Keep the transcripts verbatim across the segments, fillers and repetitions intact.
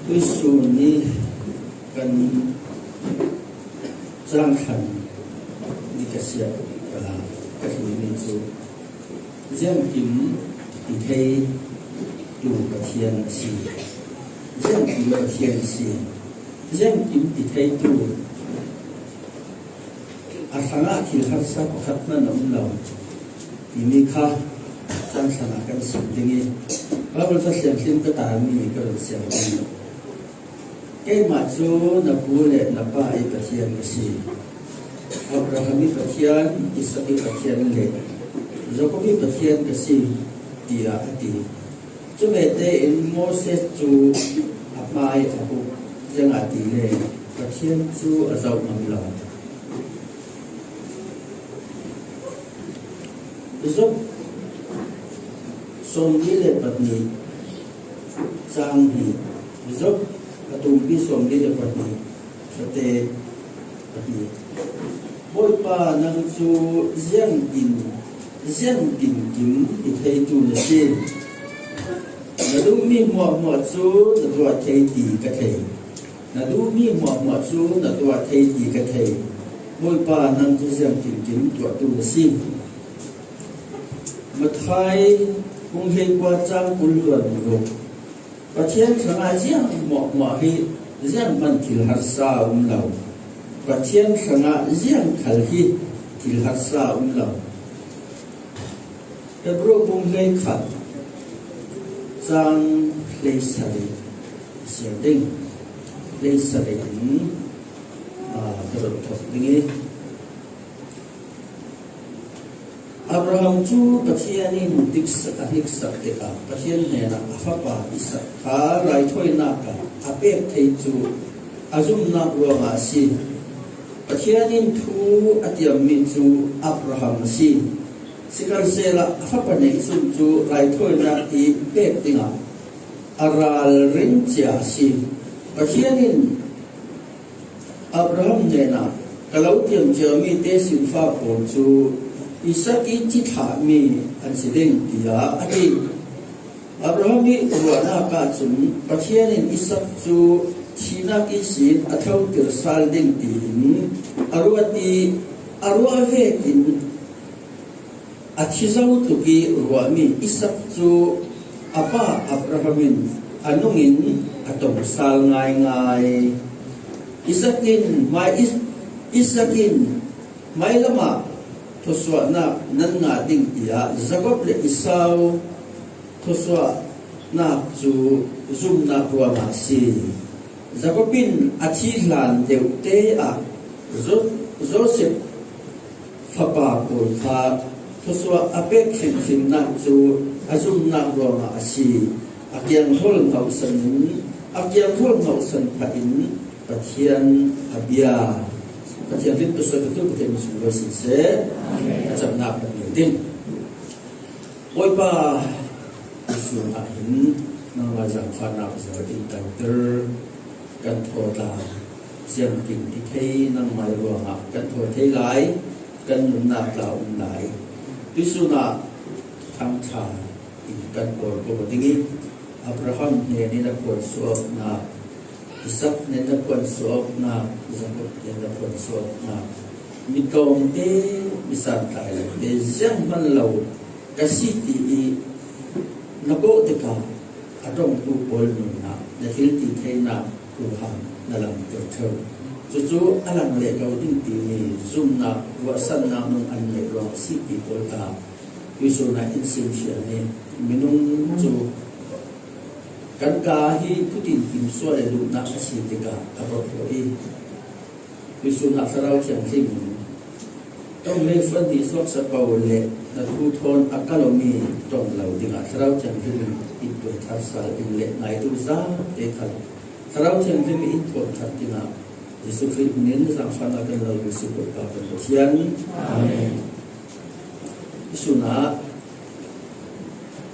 Tuisun ni kan cang thlan ni ka siah, ah, ka hrilh ni cu Ziangkim ti theitu Pathian a si. Ziangkim Pathian a si. Ziangkim ti theitu a hrangah thil harsa pakhat hman a um lo timi kha cang thlan ah kan sim ding i, Baibal ca hliamhlim ka tarmi ka run siang ding. Keimah cu na pu le na pa i Pathian ka si. Abraham i Pathian, Isak i Pathian le Jakob i Pathian ka si, tiah a ti. Cuvete in Moses cu a hmai a huk, ziangahtile Pathian cu a zoh ngam lo. Job sawmli le pahnih, cang hnih. Job a tumpi sawmli le pahnih, fate pahnih. Bawipa, nang cu ziangtin, ziangtin kim i theitu na si. Na duhmi hmuahhmuah cu na tuah thei ti ka thei. Na duhmi hmuahhmuah cu na tuah thei ti ka thei. Bawipa, nang cu ziangtinkim tuahtu na si. Matthai bung hleikua cang kul hluan ruk. Pathian hrangah ziang hmuahhmuah hi zianghman thil harsa a um lo. Pathian hrangah ziang khal hi thil harsa a um lo. Hebru bung hleikhat cang hleisarih a siar ding. Hleisarih in, aa, ka run thok ding i, Abraham cu Pathian in diksak a hniksak tikah Pathian hnenah a fapa Isak kha raithawinak ah a pek thei cu a zumnak ruangah a si. Pathian in thu a tiammi cu Abraham a si. Sikhalsehla a fapa neihsun cu raithawinak i pek dingah a ralring cia a si. Pathian in Abraham hnenah, "Ka lo tiam ciami tesinfa pawl cu Isak i cithlahmi an si ding," tiah a ti. Abraham i ruahnak ahcun Pathian in Isak cu thihnak ihsin a thlautir sal ding tiin a ruat i a ruah vekin a thi zo tuk i ruahmi Isak cu a pa Abraham in a nung in a tong sal ngaingai. Isak in hmai, Is-, Isak in hmailam ah thluasuahnak nan ngah ding tiah Jakob le Esau thluasuahnak cu zumnak ruangah a si. Jakob in a thi hlan deuh te ah Jo-, Joseph fapa pawl kha thluasuah a pek fimfimnak cu a zumnak ruangah a si. A kianghrol hngohsan in, a kianghrol hngohsan phah in Pathian a bia. Pathian rin tusa ka tu Pathian min sung siseh, a camnak kan ngeih ding. Bawipa, tuisun ah hin nangmah zaangfahnak zor in ṭanter kan thaw tla, ziangtin ti thei nangmah ruangah kan thaw thei lai, kan nunnak tla um lai. Tuisun ah thangṭha in kan kawl ko ding i, Abraham hnen in a phuansuahnak, Isak nen na phuansuahnak, Jakob nen na phuansuahnak, mi tlawmte, mi santlai lote, zianghman lo ka si ti i na kawh tikah a ṭongtu pawl nunah na thil ti theinak huham na langter ṭheu. Cucu a lang leh ko ding timi zumnak, ruahsannak nung an neih ruang a si ti pawl ta tuisun ah in simfial ni. Minung cu kan kaa hi thutin timsuah le luhnak a si tikah a rawk tuah i, tuisun ah Thlarau Thianghlim in ṭong hleifuan ti suaksak ko le na thu thawn a kal awmi ṭong lo dingah Thlarau Thianghlim in in tuan thar sal in le ngaitu zate khal Thlarau Thianghlim in in tuan thar dingah Jesuh Khrih hmin in zaangfahnak kan lo Jesuh Bawipa kan Pathian. Amen. Tuisun ah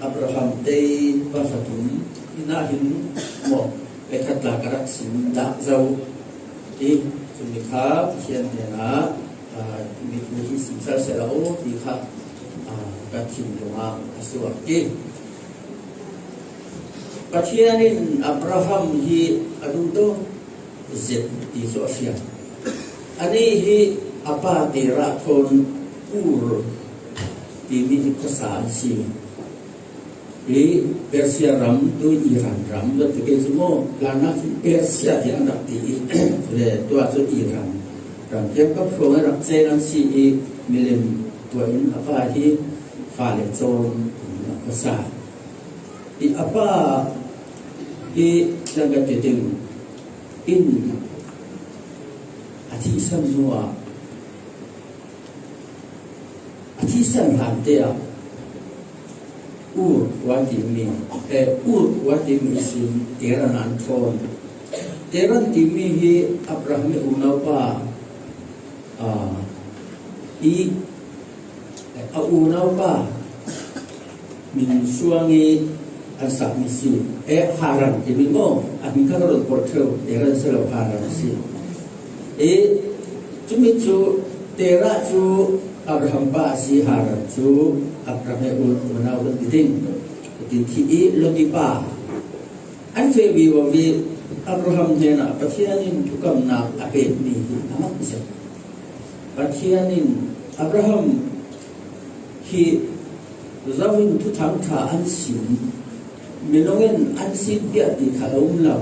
Abraham tei pa pathum, hinah hin maw, pekhat tla ka rak sim dah zo. Hi, cumi kha Pathian hnenah, aa, mi thu hi sim sal seh lo ti kha, aa, ka thinlung ah a suak. Hi. Pathian in Abraham hi a duh dawk zet ti chu a fiang. Ani hi a pa Terah thawn Ur timi hi khuasa an si. Hi Persia ram, tu Iran ram, tu ti kei chu maw, lana chu Persia ti an rak ti i, le tua chu Iran ram. Tiang kap hrawng a rak cheng an si i, milim tua in a pa hi fale chawm in a khuasa. I a pa hi tiang ka ti ding in a thisan hnuah a thisan hlante ah Ur khua timi, eh, Ur khua timi sin Teran an thawn. Teran timi hi Abraham i unaupa, ah, i, eh, a unaupa min suang i an sak mi si. Eh, Haran timi maw, a min ka ron pawt theu, Teran si lo Haran si. Eh, cumi cu Terah cu Abraham pa a si, Haran cu Abraham he u-, unau kan ti ding. Ti thi i Loti pa. An feh vivo i Abraham hnenah Pathian in thukamnak a pekmi hi a mak zet. Pathian in Abraham hi zo in thuthang ṭha an sim, minung in an sim piah ti kha a um lo.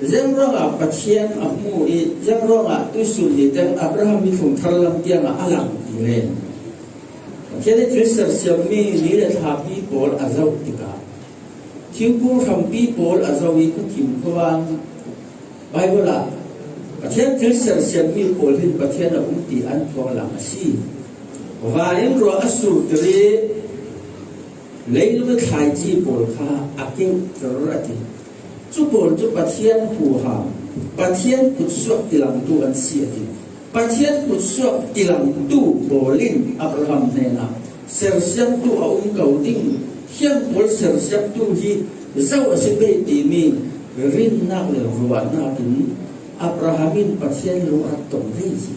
Ziang ruangah Pathian a hmu i, ziang ruangah tuisun ni tiang Abraham i thungthar lam tiangah a lang ti le. Pathian i thil sersiammi ni le thlapi pawl a zoh tikah, thingkung hrampi pawl a zo i khuathim khuavang Baibal ah Pathian thil sersiammi pawl hin Pathian a um ti an phuang lang a si. Van in ruah a surtir i leilung i thlaici pawl kha a keuhter a ti. Cu pawl cu Pathian huham, Pathian kutsuak tilangtu an si a ti. Pathian kutsuak tilangtu pawl in Abraham hnenah sersiamtu a um ko ding, hiang pawl sersiamtu hi zo a si pei timi rinnak le ruahnak in Abraham in Pathian lung a rak tong ve si.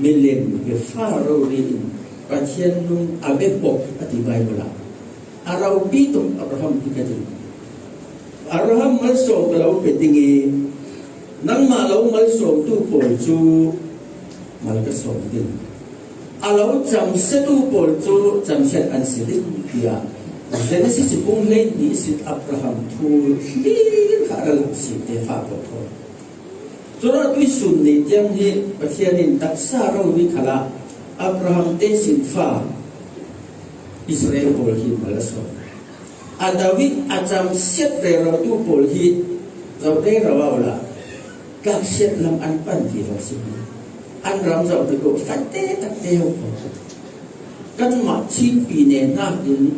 Milem biafa rori in Pathian lung a bia pok a ti Baibal ah. A ropi tuk Abraham hi ka ti. Abraham malsawm ka lo pe ding i, nangmah lo malsawmtu pawl cu mal ka sawm ding. A lo camsiatu pawl cu camsiat an si ding, tiah Genesis bung hleihnih sin Abraham thu hlir kha a ra lang si te fa pawl thawn. Cun a tuisun ni tiang hi Pathian in taksa rori khalah Abraham te sinfa Israel pawl hi mal a sawm. A David a camsiat rerotu pawl hi zote rau ah tlak siat lam an pan ti lo si. An ram zoh ti ko fate takte ho ko. Kanmah Chinpi ne hnakin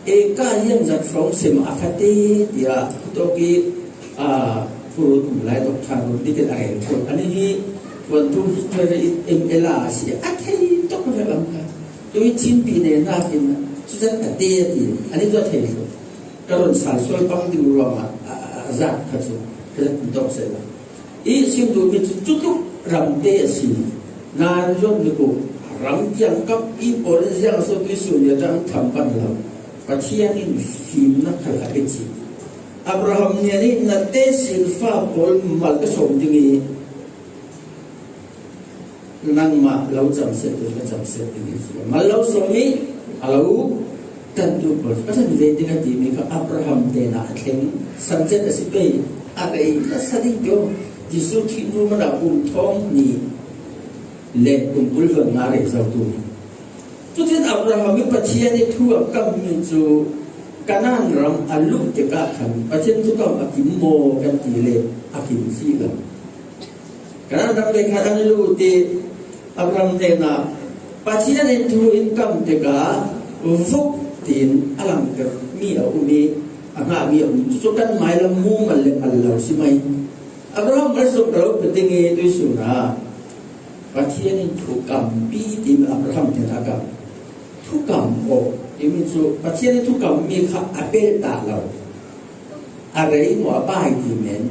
eka hiam zat hrawng sim a fate tiah tawk i, aa, phurut um lai tok ṭhan run tikin a rel thur. Ani hi tuantu history in ela a si a thei tok ve lam kha. Tui Chinpi ne hnakin cuzat a te a ti. Ani tuah thei lo. Ka run sal sual pang ding ruangah a, a, a zat kha cu ka zat tok seh lo. I sim duhmi cu cutluk ramte a si. Nan zuam tuk uh, ram kiangkap i pawl in ziang so tuisun nih a ṭang tham pan lo. Pathian in fimnak khal a pe cih. Abraham nih na te sinfa pawl mal ka sawm ding i nangmah lo camsiat tu ka camsiat ding i mal lo sawm i a lo tantu pawl ka tan ve ding a timi kha Abraham te na a thleng samciat a si pei. A rei nasa ding tio Jesuh thih hnu mana kum thawng hnih le kum kul vel nga rei zotu. Cutin Abraham i Pathian i thu a kammi cu Kanaan ram a luh tikah khan Pathian thukam a kim maw kan ti le a kim si lo. Kanaan ram le khan an lut i Abraham hnenah Pathian in thu in kam tikah vuk tiin a langter mi a um i a hngahmi a um. Cucu kan mailam mu mal le mal lo si mai. Abraham malsawm ka lo pe ding i tuisun ah Pathian in thukampi timi Abraham hnenah a kam. Thukam aw timi cu Pathian in thukammi kha a pelh ta lo. A rei maw a pai ti men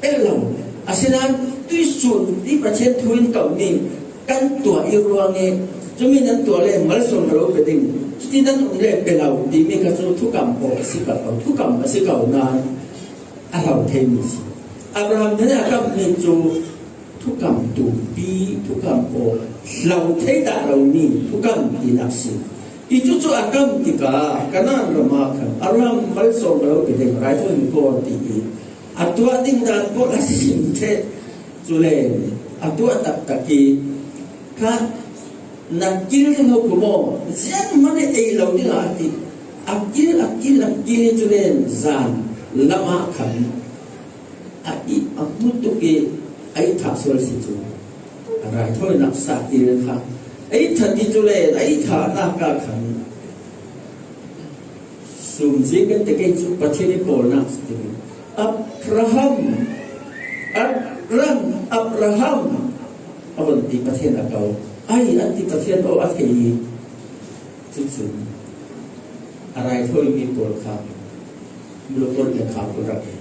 pelh lo. Asinain tuisun i Pathian thu in kammi kan tuah i ruang i cumi nan tuah le malsawm ka lo pe ding. Ti nan um le pe lo timi kha chu thukam aw a si ka lo, thukam a si ko nan a hlau thei mi si. Abraham te a kam mi chu thukam tumpi, thukam aw hlau thei ta lo mi thukam ti nak si. I chu chu a kam ti ka, Kanan rama khan Abraham malsawm lo pe ding rai tho ni ko ti i. A tuah ding dan ko a sim the chu le, a tuah tak tak i kha na kil ding ho ku maw? Zian man e ei lo ding a ti. A kil, a kil, a kil i chu len zan lama khan a i a hmu tuk i a i thah sual si chu. A rai tho i nak sa kil kha. A i thah ti chu len, a i thah nak a khan. Sum zing kan te kei chu Pathian i pawlna si ti. Abraham, Abraham, Abraham. A von ti Pathian a kau. Ai, an ti Pathian aw a thei i. Chu chu. A rai tho i mi pawl kha. Mu lo pawl le kha ko ra ke.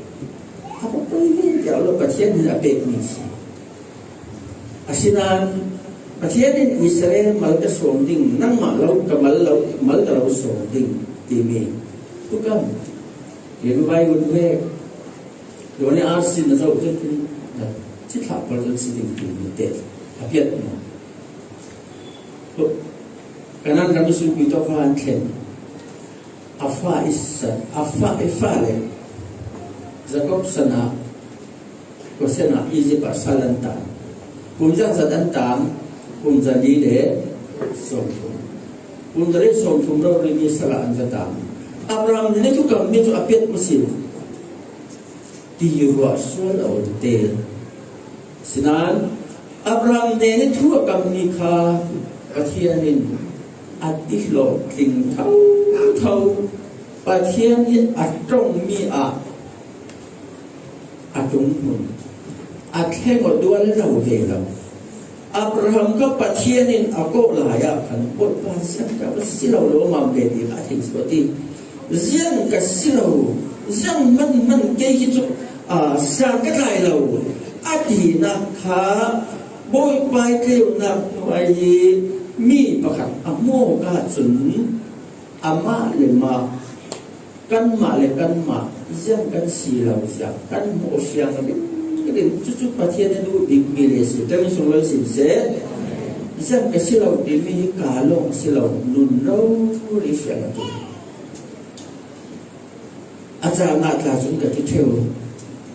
A ko pawl i vin kia lo Pathian in a pek mi si. Asinan, Pathian in Israel mal ka sawm ding, nangmah lo ka mal lo, mal ka lo sawm ding, timi. Thukam, yen vai un ve, lo ne ar sin na zo te, na, chi thak pal zon si ding timi te, a piat mo. Kanan ram i sui pui to khan thlen. A fa i sa, a fa i fa le. Jacob sana, Goshen ah Egypt ah sal an tan. Kum za zat an tan, kum za li le sawm thum. Kum za li sawm thum rori ni sal ah an za tan. Abraham ne thukam mi chu a piat maw si. Ti ruah sual a om te. Sinan, Abraham ne ni thu a kam ni kha Pathian in a ti hlawhtling tho tho. Pathian hi a ṭong mi ah a tung hmun a thleng aw dual lo ve lo. Abraham kha Pathian in a kawh lai ah khan, Bawipa, ziang ka va si lo lo mam ve ti kha a thei suak ti. Ziang ka si lo, ziang man man kei hi chu, a, ziang ka tlai lo a tinak kha Bawipa i tleihna hnuai hi mi pakhat a hmu awk ahcun amah le mah, kanmah le kanmah ziang kan si lo ziang kan hmuh aw fiang ringring. Cucu Pathian a duh bikmi le si. Kan sung lo sin seh, ziang ka si lo timi hi ka lawng a si lo, nun rori fiang a tum. A caan ah tla cun ka ti ṭheu.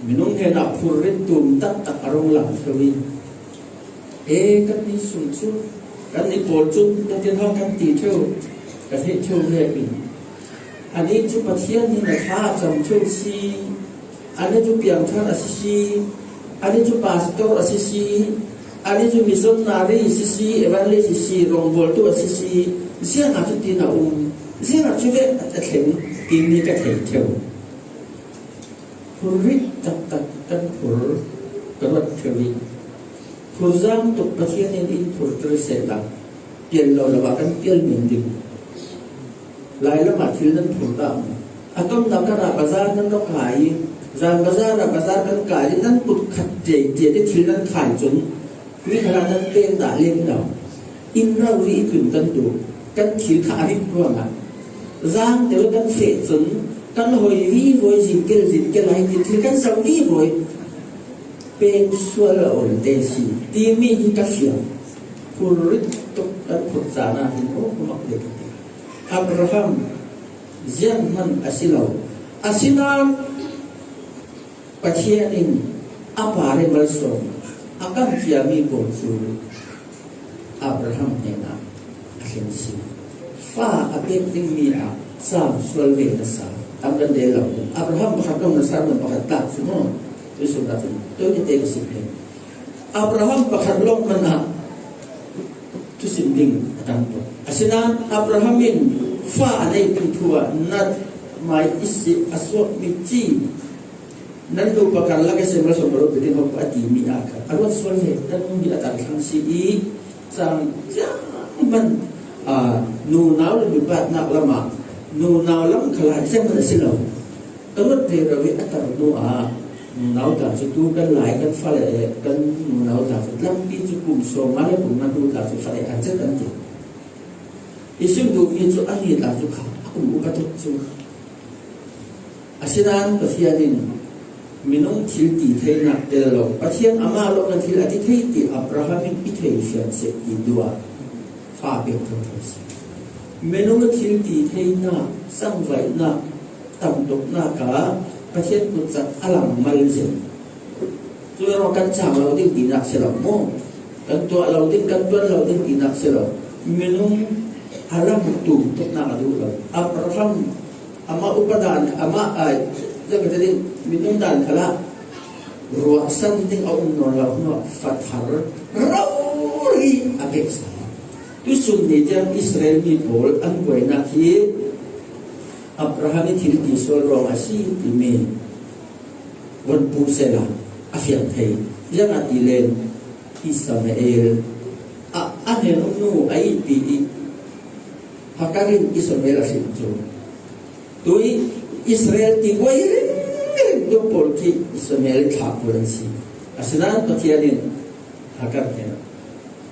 Minung hnenah phurrit tum taktak a rung lang ṭheu i, e, kannih sung cu, kannih pawl cun, ka ti hna kan ti ṭheu, ka theih ṭheu hlepin. Anih cu Pathian nih na thla a cam ṭheu si, anih cu piangthar a si si, anih cu pastor a si si, anih cu missionary a si si, evangelist a si si, rawngbawltu a si si, ziangah cu tin a um, ziangah cu ve a thleng timi ka thei ṭheu. Phurrit taktak kan phur ka ruat ṭheu i, phur zang tuk Pathian in in phurter sehla, pial lo lo ah kan pial men ding. Lai lamah thil nan phur dah maw? A tomnak kan ah bazar nan rak kai i, zan bazar ah bazar kan kai i, nan kut khat ṭe ṭe te thil nan khai cun, mi khalah nan peng dah lem lo. In rori i tlun kan duh, kan thil kha a rik ruangah zang deuh kan feh cun kan hoi vivo i, zingkel zingkel ah hin thil kan zoh vivo i, peng sual a om te si timi hi ka fiang. Phurrit tuk kan phurh caan ah hin aw ka mak ve ka ti. Abraham zianghman a si lo. Asinain Pathian in a pa le malsawm a kam ciami pawl cu Abraham hnenah a thleng si. Fa a pek dingmi ah cam sual ve nasa tam kan rel lo. Abraham pakhat lawng nasa, pakhat tlak cu maw? Tuisun ah cun, tuite ka sim hnga. Abraham pakhat lawng hmanh ah thusim ding a tam tuk. Asinain Abraham in fa a neih ding thu ah, na mai i si a suakmi ci, nan nu pakhat lak i si, malsawm lo pe ding ho a timi ah khan a ruat sual ve, nan nu hi a tar thlang si i, cang ciang hmanh, aa, nunau le mipa nak lam ah, nunau lam kha lai ciang hmanh a si lo. Ka ruat ve rau i a tar hnu ah, nunau tla cu tu kan lai, kan fale, kan nunau tla cu tlangpi cu kum sawm le kum nga hnu tla cu fale kan cet kan ti. I sim duhmi cu a nih ta cu kha a kum upa tuk cu. Asinain Pathian in minung thil ti theinak tel lo, Pathian amah lawmhnak thil a ti thei ti Abraham in i thei fian seh ti duh ah fa pek thotho si. Minung thil ti theinak, sangvaihnak, tamtuknak ah Pathian kutcak a lang mal zet. Cuih ruang kan cang lo ding tinak si lo maw? Kan tuah lo ding, kan tuan lo ding tinak si lo. Minung a lang tum tuknak a duh lo. Abraham, amah upa dan, amah ai, zan ka ding, minung dan khalah ruahsan ding a um nawn lo hnu ah fathar rori a pek sa. Tusun ni tiang Israel mi pawl an buainak hi Abraham i thil ti sual ruang a si timi von pu sela a fiang thei. Ziangahtile Ismael a, a hnen um nu a ihpi i Hagar in Ismael a hrin cu tui Israel ti guai ringring tu pawl khi Ismael i thlah pawl an si. Asinain Pathian in Hagar hnenah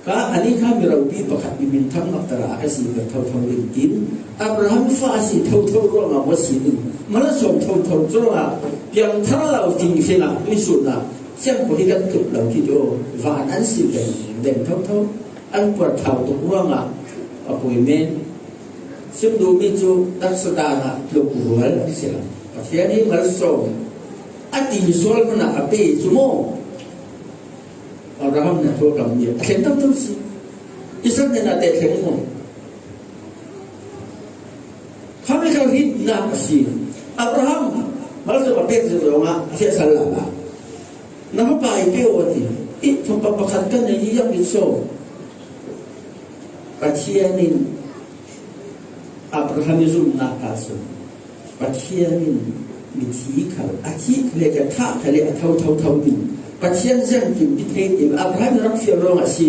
ka ani kha mi ropi pakhat i min thang mak tara a ka si ka thotho ding tin Abraham fa a si thotho ruangah maw si ding? Malsawm thotho cuangah piangthar lo fingfing ah tuisun ah siangpaw hi kan tluk lo khi cu van an si deng deng thotho an puar thau tuk ruangah a pui men. Sim duhmi cu taksa dan ah tluk rual an si lo. Pathian hi malsawm a ti sual hmanh ah a pe cu maw? Abraham na thu a kam nih a thlen thotho si. Isak nih na teh thleng maw? Kha mi kha rit nak a si. Abraham, malsawm a pek zong ah a feh sal lala. Na fapa i pe aw a ti. I fapa pakhat kan nei i yang i so. Pathian in Abraham i zumhnak ah cun Pathian in mithi khal a thih khal le ka thah khal le a tho tho tho ding. Pathian ziangkim ti thei ti Abraham rak fial ruang a si.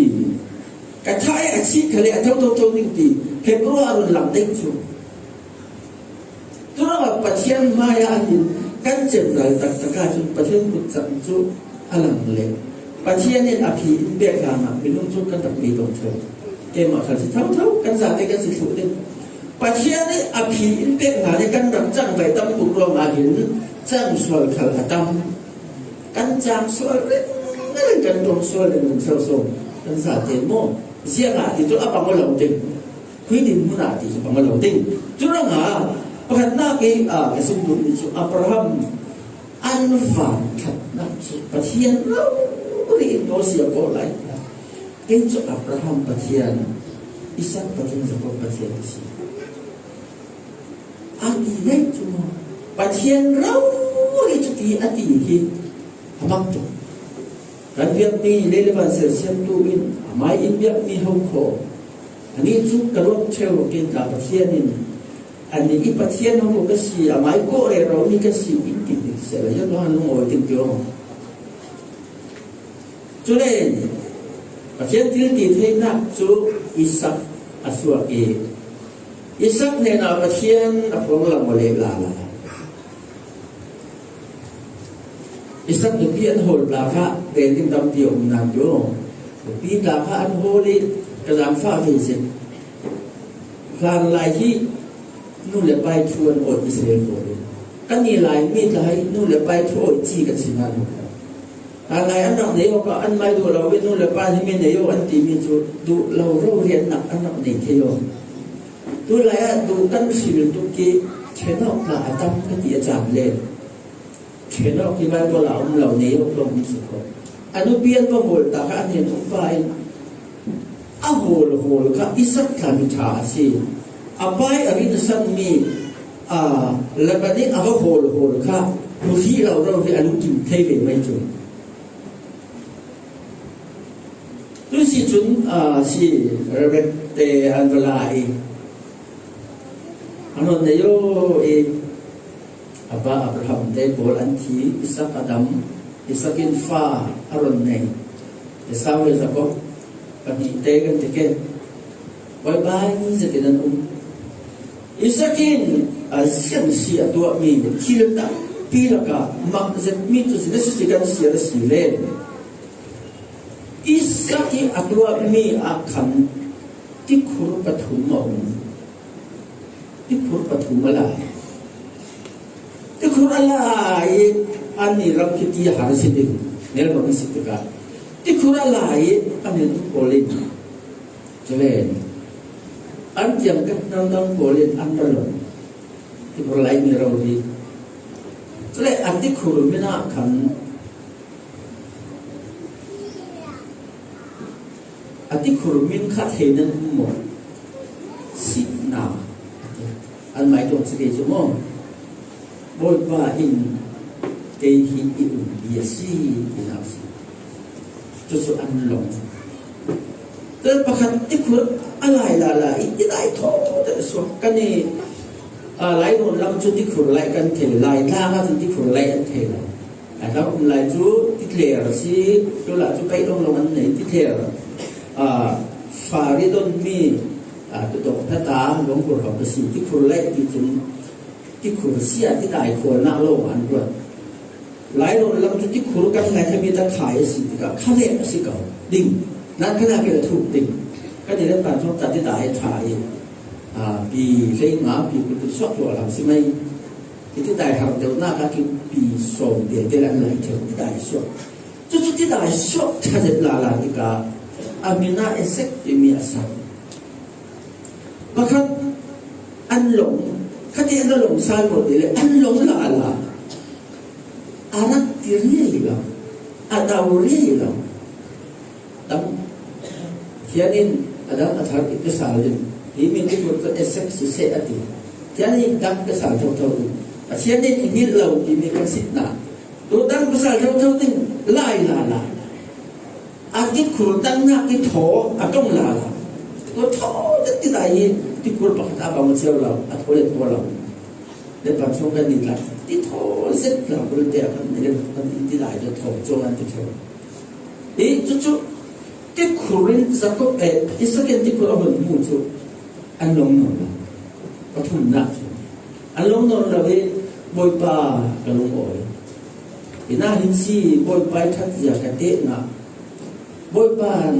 Ka thah i a thih khal le a tho tho tho ding ti Hebru a run lang ding cu. Turawh Pathian hmaiah hin kan cem ral taktak ahcun Pathian kutcak cu a lang le Pathian in a phi in pek hlanah minung cu kan rak ngei tawn ṭheo. Keimah kha si thotho kan zate kan si thluh ding. Pathian in a phi in pek hna nih kan rak cang ve tam tuk ruangah hin cang sual khal a tam. Kan cang sual ringring, kan ṭuang sual ringring so so kan zate maw? Ziangah ti cu a bang lo ding. Khui din hmun ah ti cu bang lo ding. Cu ruangah pakhatnak i, ah, ka sim duhmi cu Abraham an van ṭhatnak cu Pathian rori in Mosi a kawl lai. Kei cu Abraham Pathian, Isak Pathian, Jakob Pathian a si. A ti ngai cu maw? Pathian rori cu ti a ti hi a bang tuk. Kan biakmi lei le van sersiamtu in amai in biakmi ho kho. Anih cu ka ruat ṭheo, kei tla Pathian in anih i Pathian ho ka si, amai kawh rero mi ka si, in ti ding si lo, Johan lungawi ding ti aw. Cule Pathian thil ti theinak cu Isak a suak i Isak hnenah Pathian a phuang lam aw leh lala. Isak nupi an hawl ta kha rel ding tampi a um nak cu. Nupi ta kha an hawl i ka zaangfah ve zet. Hlanlai hi nu le pa i thu an awt Israel pawl in. Kan i Laimi tla hi nu le pa i thu awt ci kan si hna lo. Hlanlai an rak nei awkah an mai duh lo i nu le pa hi mi nei aw an timi cu duh lo rori an nak an rak nei thei aw. Tulai ah duh kan hril tuk i ṭhen awk hna a tam ka ti a cang le. Ṭhen awk hi Baibal ah a um lo, nei awk lawng um si ko. A nupi an va hawl ta kha a hnen um pa in a hawl hawl kha Isak tla mi ṭha a si. A pa i a rinsanmi, aa, Laban i a va hawl hawl kha mu hrih lo rori a lungkim thei ve mai cu. Tun si cun, aa, si Rebek te an va la i an rawn nei aw i a pa Abraham te pawl an thi, Isak a dam, Isak in fa a rawn nei. Esau le Jakob pahnih te kan ti ke. Bawibai zetin an um. Isak in a ziang si a tuahmi thil tampi lakah mak zetmi cu si, si kan siar a si le. Isak i a tuahmi ah khan tikhur pathum a um. Tikhur pathum a lai. Tikhur a lai i an ni ram khiti a har si ding. Nel bang si tika. Tikhur a lai i an ni ram kolin. Chule. An tiang kat nang nang kolin an ra lo. Tikhur lai ni ram di. Chule a tikhur mina khan A tikhur min kha thei nan um maw? Sihna. An mai tuang si kei chu maw? Bawipa in kei hi i umpi a si, ti na si. Chu chu an long. Tua pakhat tikhur a lai la la, i, i lai thaw te suak ka ni. A, lai nun lam chu tikhur lai kan thei, lai tlang a chu tikhur lai an thei lo. A lam um lai chu titler a si, tu la chu pai long long an nei titler. A, fari don mi, a, tu tok ta ta, long kur hau ka si, tikhur lai ti chun, tikhur sia ti dai khol na lo an ruat. Lai nun lam chu tikhur kan lai kha mi ta khai a si, ti ka kha ve a si ka ding. Nan kha na ke la thuk ding. Ka ni le pan chong ta ti dai tha i. A, pi hlei nga, pi ku tu suak lo lam si mai. Ti ti dai har deuh na ka ki pi sawm te te lan lai theu ti dai suak. Chu chu ti dai suak tha zet la la ti ka. A mi na e sek ti mi a sa. Pakhat an long, khat i an long sa lo ti le an long la la. A rak ti ri lo. A dau ri lo. Dam. Pathian in a dang a thar i ka sal ding. Hi mi ni kut ka esek si se a ti. Pathian in dang ka sal thotho ding. Pathian in i ngil lo ti mi ka sit na. Tu dang ka sal thotho ding. Lai la la. A tikhur dang na ti tho a tong la la. Tu tho te ti lai hi tikhur pakhat a bang siau lo. A tho le tho lo. Le pan song ka ni la. Ti tho zet la kul te a kan ni le kan ti lai tu tho. Chuan an ti tho. Hi chu chu tikhurin Jakob, eh, Isakin tikhur a hun hmu chu an long nawn lo. Pathumna chu an long nawn lo hi Bawipa ka lungawi. Ina hin si Bawipa i that zia ka tehna. Bawipa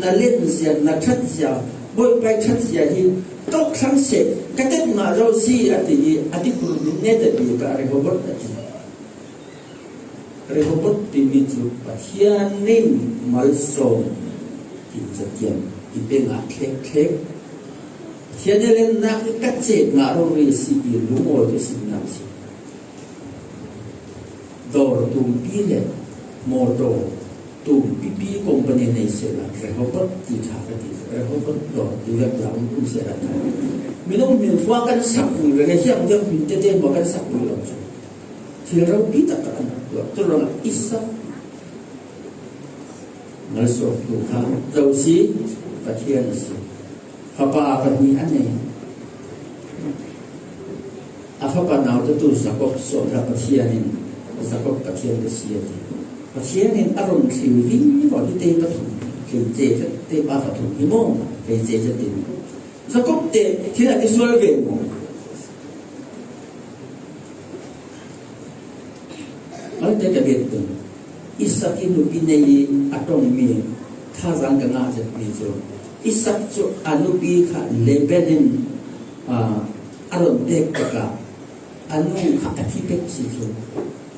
na len zia na that zia. Bawipa i that zia hi tawk thlang se ka tehna zo si a ti hi a tikhur min ne ta pi ka Rehoboth a ti. Rehoboth timi chu Pathian in malsawm ti chatian i pe ngah thlek thlek. Pathian in lennak i ka chet ngah rori si i lungawi ka simna si. Dawr tumpi le mawtaw tumpipi company nei sela Rehoboth ti tha ka ti. Rehoboth dawr ti vek la um tum sela tha. Minung min fua kan sak ui reng hiam hiam min tete maw kan sak ui lo chu. Thil ropi taktak an rak tuah. Tua ruangah Isak malsawmtu kha Zosi Pathian a si. Fapa pahnih a nei. A fapa naute tu Jakob sawm kha Pathian in Jakob Pathian ka si a ti. Pathian in a rawn thlir vivo hi te pathum, thlir che te pa pathum hi maw? Thlir che te. Jakob te thil a ti sual ve maw? Malte ka biak tung. Isak i nupi nei a tong mi thazang ka ngah zet mi chu. Isak chu a nupi kha Laban in, a, a rawn pek taka a nu kha a thi pek si chu.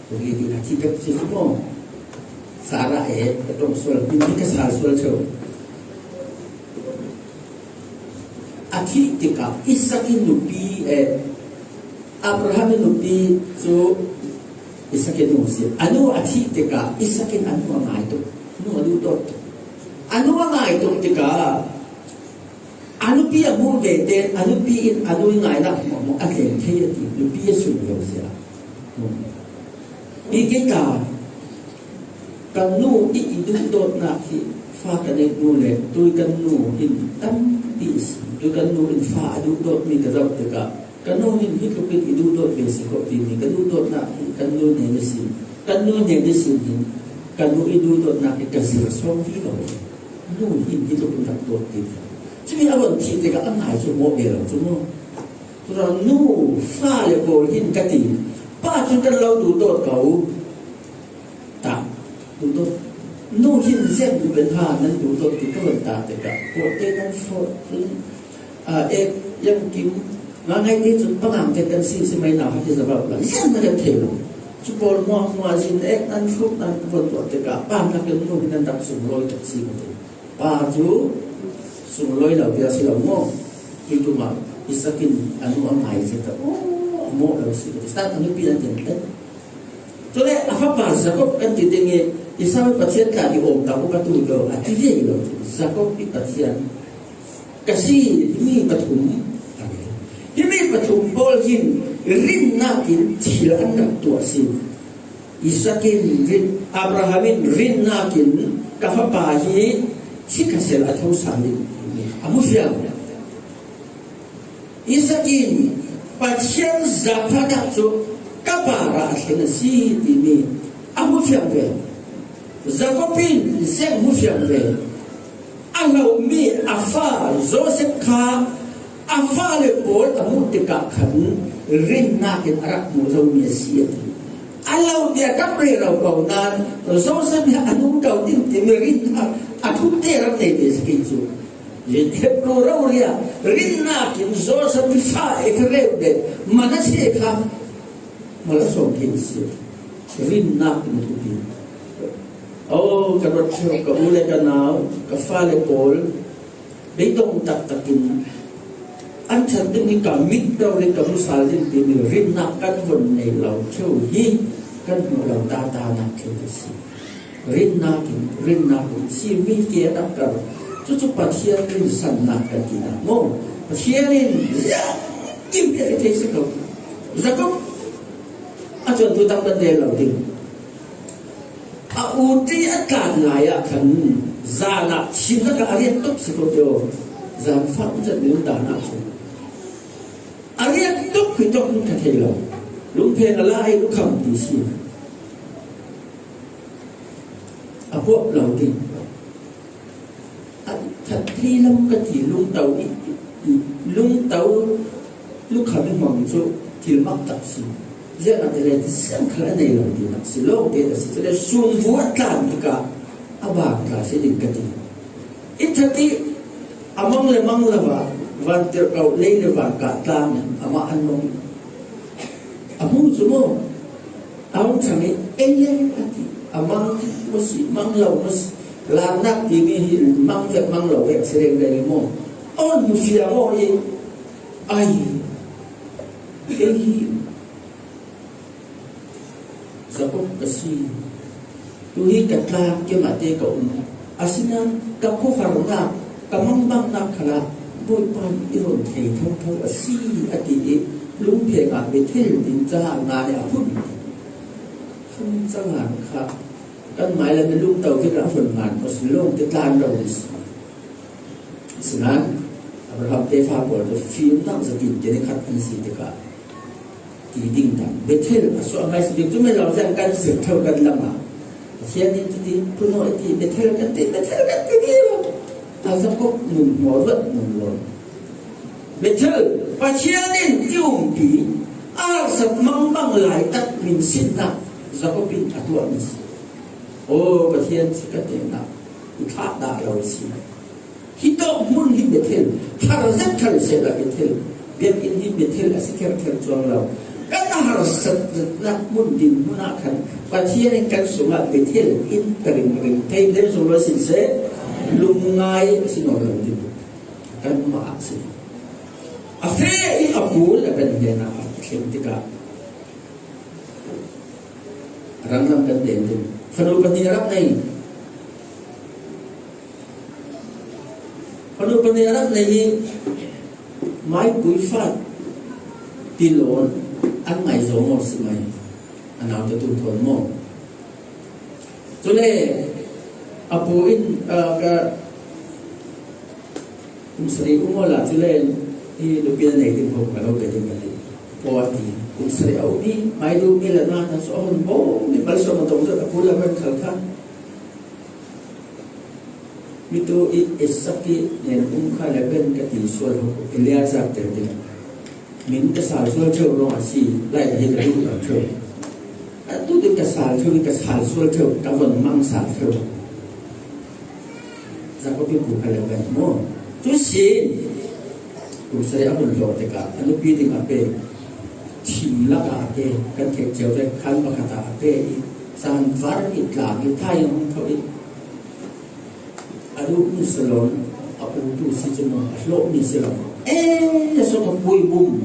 Tuli di a thi pek si chu maw? Sarah e, ka tong sual, min ka sal sual cheu. A thih tikah Isak i nupi, eh, Abraham i nupi chu Isak i nu si. A nu a thih tikah Isak in a nu a ngai tuk. Nu a duh dawt tuk. A nu a ngai tuk tikah a nupi a hmuh ve te, a nupi in a nu i ngaina hmuh hmuh a thleng thei a ti. Nupi a sum lo sia. Hi kei ta, kan nu i, i duhdawtnak hi fa kan neih hnu le tui kan nu hin tampi i si. Tui kan nu in fa a duhdawt mi ka zoh tikah kan nu hin hi tlukin i duhdawt ve si ko timi ka duhdawtnak hi kan nu nen i si. Kan nu nen i si hin kan nu i duhdawtnak hi ka zir sawm vi lo. Nu hin hi tlukin rak dawt ti. Cumi a von thih tikah a ngai cu mawh ve lo cu mu. Tura nu fa le pawl hin ka ti. Pa cu kan lo duhdawt ko. Ta, duhdawt. Nu hin ziak duh ben ha nan duhdawt ti ka von ta te ka. Pawlte nan fawt. A, ek, yang kim, Ngaingaite cun pangangte kan si, si mai hna hi zava u la, ziang na kan thei lo. Cu pawl hmuahhmuah zin ek nan hruk nan ka von tuah tikah, pa hna kan nu hi nan rak sunglawi tak si ko te. Pa cu sunglawi lo bia si lo maw? Hi tu mah Isak in a nu a ngai zet ah, oh, a mawh lo si ko te. Stan a nupi an den tek. Cule a fapa Jakob kan ti ding i, Esau i Pathian tla i awm ta ko ka tu lo, a ti ve lo. Jakob i Pathian ka si, himi pathum a ti. Himi pathum pawl hin rinnak in thil an rak tuah si. Isak in rin, Abraham in rinnak in ka fapa hi si ka sel a tho sal in a hmu fiang. Isak in Pathian zaangfahnak cu ka par ah a thleng a si timi a hmu fiang ve. Jakob in ziang hmu fiang ve. A hlohmi a fa Joseph kha a fale pawl a hmuh tikah khan rinnak in a rak hmu zomi a si a ti. A lo bia ṭap rero ko nain Joseph hi a nung ko ding timi rinnak a ṭhum te rak nei ve si cu. Hebru rori ah rinnak in Joseph i fa Efraim le Manasseh kha mal a sawm thei si. Rinnak in a thupi. Oh, ka ruat ṭheu, ka u le ka nau, ka fale pawl, beidong taktak in an ṭhat ding hi ka mit rori ka hmu sal ding timi rinnak kan von nei lo ṭheu hi kan hmuh lo ta ta nak ṭheu a si. Rinnak in, rinnak in, simi ke a rak kar. Cucu Pathian rinsannak kan ti nak maw? Pathian in ziah kim bia i thei si ko. Jakob a cuantu tang kan rel lo ding. A u ti a tlan lai ah khan zan ah chin lakah a riat tuk si ko tio. Zan fak chat mi dan ah cun a riat tuk hi tuk hmu kha thei lo. Lungpheng a la i lukham ti si. A puak lo ding. A that thei lam ka ti lungto i, i, lungto lukham i hmang cu thil mak tak si. Ziangahtile ti siang khal a nei lo ti nak si lo te a si. Cule sumvu a tlan tikah a bang tla si ding ka ti. I that i a mang le mang lo ah vantirhkoh lei le van kah tlang in amah an mang. A hmu cu maw? A hung chang i, ei le a ti. A mang maw si, mang lo maw si. Lannak timi hi mang vek mang lo vek si reng reng i maw? A hung hmu fiang aw i, ai, ei hi Jakob ka si. Tu hi ka tlak, keimah te ka um. Asinain ka khuaharnak, ka mangbangnak khalah Bawipa nih i rawn thei thotho a si, a ti i lungpheng ah Bethel ding caah ngan i a phun. Khan caah kha kan mailam i lungto tikah a von ngan ko si lawng te tlan lo a si. Asinain Abraham tefa pawl cu fimnak zatin te ni khat an si tikah ti ding dan Bethel a suah ngai si ding cu melo zan kan sir tho kan lam ah Pathian in titi, phun aw i ti, Bethel kan ti, Bethel kan ti ding lo. A Jakob nun hmawr vat nun lo. Bethel, Pathian in i umpi, a harsat mangbang lai tak min sinnak Jakob in a tuahmi si. Aw, Pathian si ka tinak i thlah dah lo si. Hi tawk hmun hi Bethel, har zet thar sehla Bethel, biakinn hi Bethel a si kherkher cuang lo. Kan harsatnak hmun dinhmun ah khan Pathian in kan sungah Bethel in ka ringring thei, Bethel sung lo sin seh, lungngai a si nawn lo ding. Kanmah ah si. A feh i a pu le kan hnenah a thleng tikah a ranglam kan den ding. Fanu pahnih a rak nei. Fanu pahnih a rak nei i maipui fat ti lawn an ngai zo maw si mai? A naute tu thawn maw? Cule a pu in, ah, ka kum sarih um awla cule hi nupi a nei ding ho ka lo pe ding ka ti. Paw a ti. Kum sarih a um i mai duhmi le na hna cu a hun bawm i malsawm a tong zat a pu Laban khal kha. Mitu i Isak i nen um kha Laban ka ti sual ho Eleazar tel ding. Min ka sal sual ṭheu ruang a si, lai ka hi ka duh lo ṭheu. Atu tin ka sal ṭheu, ka sal sual ṭheu, ka von mang sal ṭheu. Jakob i pu kha Laban maw? Cu si, Kum sarih a hun hlawh tikah a nupi ding a pek, thim lakah a pek, kan theih cio ve, khan pakhat ah a pek i, zan var i tlang i, thai in hong tho i, a duhmi si lo, a utu si cu maw, a hlawhmi si lo. Eh, a suk a pui bum.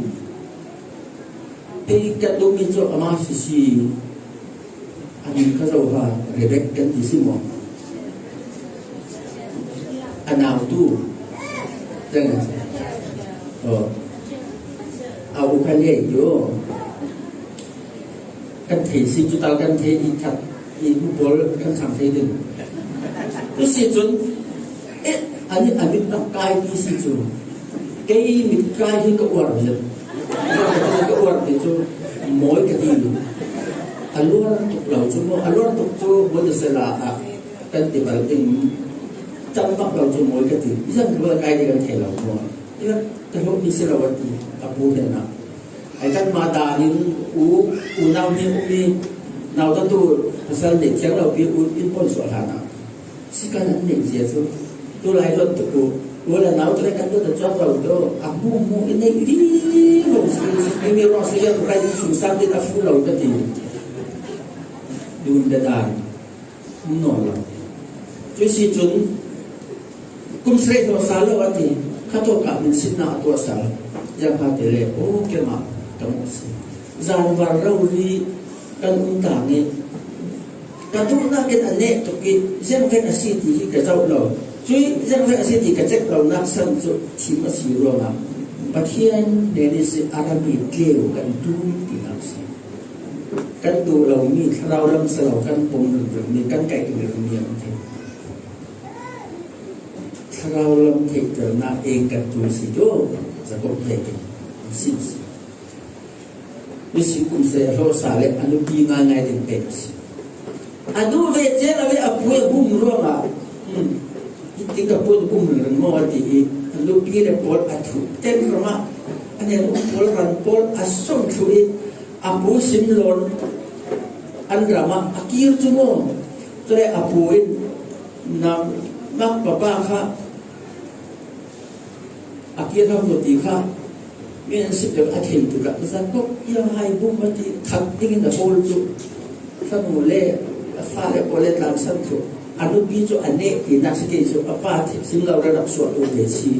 Pei ka duhmi cu amah sisi, a min kha zo ha, Rebek kan ti si maw? A nautu. Teng. Oh. A u kha lei tu. Kan thei si cu tal kan thei i khat i bu pawl kan sang thei ding. Tu si cun, eh, ani a mit nak kai ti si cu. Kei mit kai hi ka uar zet. Ka uar ti cu mawi ka ti. A luar tuk lo cu maw, a luar tuk cu mawi na sela ah kan ti bal ding. Cam bak lo cu mawi ka ti. Zan rual kai ti kan thei lo maw. Ina ka hlawh mi si lo a ti. A pu hnenah. Ai kanmah dan in u, unau hnih ummi, nau tatu pasal nih thiang lo pi u in pon suah hlan ah. Si kan an neih zia cu, tu lai luat tuk u, u le nau tu le kan luat a cuak lo tu, a hmuhmuh in neih vivo si, mi mi ruang si le rai sung sang din a fu lo ka ti. Dun biadan. Nawn lo. Cu si cun, kum srei hlawh sal lo a ti, kha tawk ah min sinnak a tuah sal. Ziang ha te le, aw, keimah ka mawh si. Zan var rori kan um ta nge, ka duhnak in a neh tuk i, ziangvek a si ti hi ka zoh lo. Cui ziangvek a si ti ka cek lonak san cu thim a si ruangah Pathian hnen ihsin a rami tleu kan tum tinak si. Kan duh lomi thlarau lam si lo, kan pom ringringmi, kan kaih ringringmi an thei. Thlarau lam theihternak in kan tul si cu Jakob vekin a si si. Misi kum srei a hlawhsa le a nupi ngaingai ding pek a si. A duh ve cel a ve a pui a bum ruangah, hmm, hi ti ka pui bum ringring maw a ti i, a nupi le pawl a thuh ten ruangah, a neu pawl ran pawl a sawm thluh i, a pu sim lawn an ram ah a kir cu maw? Cule a pu in, na, nak papa kha a kir hram ko ti kha, mi an si pek a thei tikah, Jakob, ia hai bum a ti thak dingin a hawl cu, fanu le a fale pawl le tlansan cu, a nupi cu a neh tinak si kei cu, a pa thei sim lo rak suah lo ve si.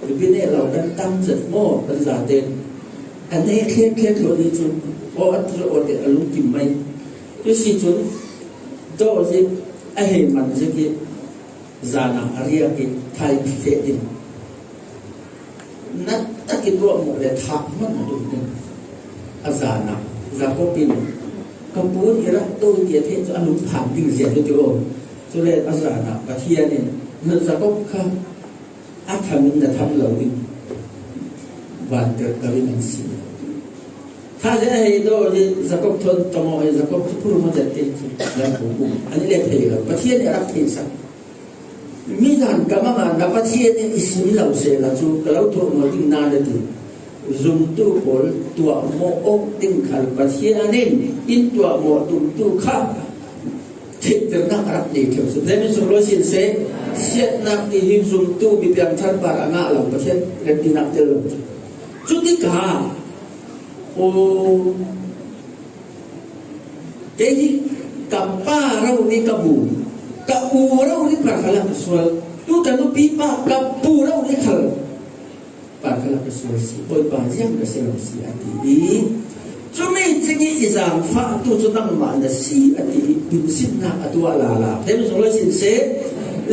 Nupi neh lo kan tam zet maw, kan zate. A neh thlet thlet lo ni cu, aw, a ti aw te a lungkim mai. Cu si cun, dawh zik, a hei man zik i, zan ah a riak i, thai feh ding. Na tak i tuah mawh le thah hmanh a duh ding. A zan ah Jakob in, ka pu in i rak to ti a theih cu a lungphan ding zia hi ti aw. Cule a zan ah Pathian in, na Jakob kha a tham in na tham lo ding. Van tel kar in an si. Thah zia a hei daw i Jakob thawn tamaw i Jakob cu phurung a zat te cu lam pum pum. An i le thei lo. Pathian i a rak theisak. Mi zan ka mang a na Pathian in i sim lo sehla cu ka lo tuah maw ding na na ti. Zumtu pawl tuah mawh awk ding khal Pathian in in tuah mawh tumtu kha theihternak a rak nei ṭheu. Zemin sung lo sin seh, siatnak ti hi zumtu mi piangthar par a ngah lo Pathian kan tinak tel lo. Cutikah, aw, kei hi ka pa rori ka bu, ka u rori par khalah ka sual, tu ka nupi pa ka pu rori khal par khalah ka sual si, Bawipa ziang ka si lo si a ti i, cumi cing i i zaangfahtu cu nangmah na si a ti i, duhsitnak a tuah lala. Theimi sung lo sin seh,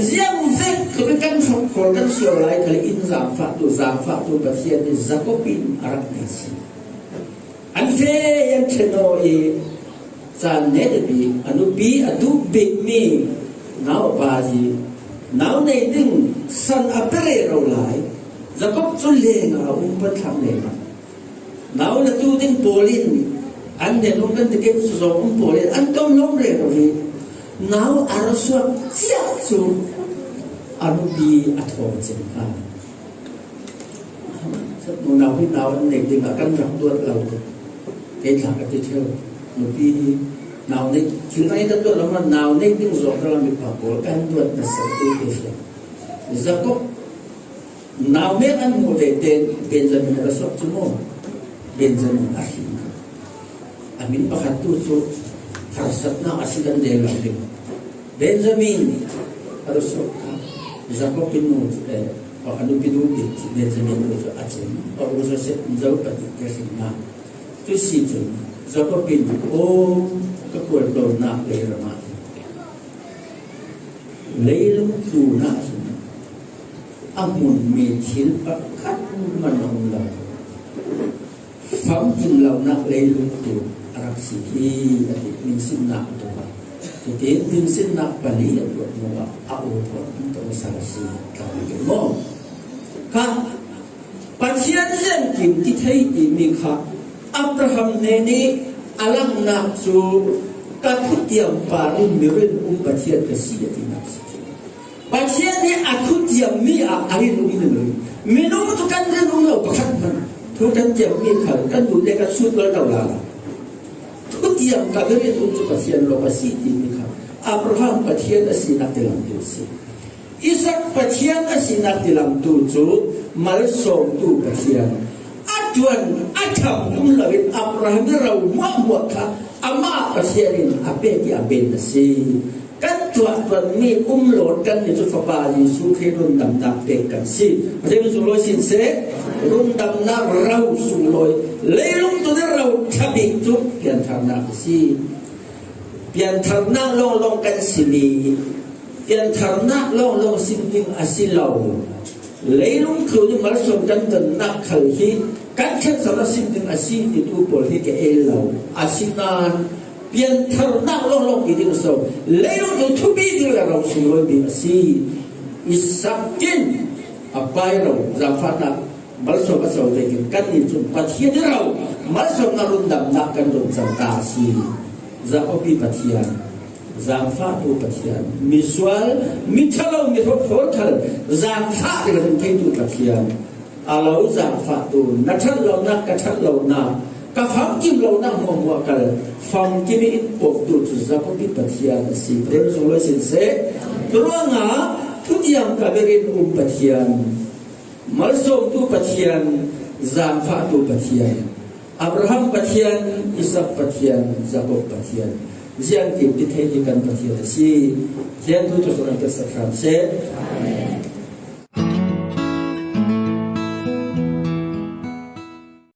ziang vek tuk i kan hrawngkhawl kan sual lai khal i in zaangfahtu, zaangfahtu Pathian i Jakob in a rak nei si. An feh an ṭhen aw i, caan netapi a nupi a duh bikmi nau a pa hi nau nei ding san a pe rero lai. Jakob cu leng a um pan thlang lengmang. Nau latu ding pawl in an nen um kan ti kei cu zong um pawl in an tom lawm rero hi nau a ra suak ciah cu a nupi a thawng cin hna. Nunau hi nau an neih ding ah kan rak duat lo. Kei tla ka ti ṭheu. Nupi hi nau neih, thil ngai kan duat lo, nau neih ding zawk ka lam i pa pawl kan duat na sa tu te hre. Jakob Nau mek an hmuh ve tein Benjamin a ra suak cu maw? Benjamin a hring. A min pakhat tu cu harsatnak a si kan rel lo ding. Benjamin a ra suak kha. Jacob in nu cu, eh, a nupi nu bik cu Benjamin nu cu a cin. A u Joseph in zo pah ti a hring hna. Cu si cun Jacob in, "Aw, ka khualtlawnnak lei ram ah hin, leilung tlun ah hin a hmunmi thil pakhat hmanh a um lo. Famkim lonak leilung tlun a rak si hi," a ti. Minsinnak a tuk. Cutin minsinnak pali a tuah hnu ah a aw thawng an tong sal a si. Ka ti maw? Kha Pathian ziangkim ti thei timi kha Abraham hnen i a langhnak cu, "Ka thutiam par in mi rinum Pathian ka si," a tinak si. Pathian nih a thutiammi ah a rinum in a rin. Minung cu kan rinum lo pakhat hmanh. Thu kan tiammi khal kan duh le kan sut lo lala. Thutiam ka mi rinum cu Pathian lawng a si timi kha Abraham Pathian a sinak tilamtu a si. Isak Pathian a sinak tilamtu cu malsawmtu Pathian. A ṭuan a ṭham um loin Abraham i ro hmuahhmuah kha amah Pathian in a pek i a ben a si. Kan tuah ṭuanmi um lo kan ni cu Fapa Jesuh Khrih rundamnak pek kan si. Pathian sunglawi sin seh, rundamnak ro sunglawi, leilung tlun i ro ṭha bik cu piantharnak a si. Piantharnak lawnglawng kan simi, piantharnak lawnglawng sim ding a si lo. Leilung tlun i malsawm kan tonnak khal hi kan ṭhenso a sim ding a si titu pawl hi ka el lo. Asinain piantharnak lawnglawng ti ding so, leilung tlun thupi ding le ro sunglawi ding a si. Isak in a pa i ro zaangfahnak malsawm a co vekin kannih cun Pathian i ro malsawmnak rundamnak kan run cang ta a si. Jacob i Pathian, zaangfahtu Pathian, misual, mi ṭhalo, mi hrawkhawl khal zaangfah ding a run theitu Pathian. A lo zaangfahtu, na ṭhat lonak, ka ṭhat lonak, ka famkim lonak hmuahhmuah kal famkim i in pawktu cu Jacob i Pathian a si. Pathian sunglawi sin seh. Curuangah thutiam ka mi rinum Pathian, malsawmtu Pathian, zaangfahtu Pathian, Abraham Pathian, Isak Pathian, Jacob Pathian, ziangkim ti thei hi kan Pathian a si. Pathian thu thluachuah kan sak hram seh.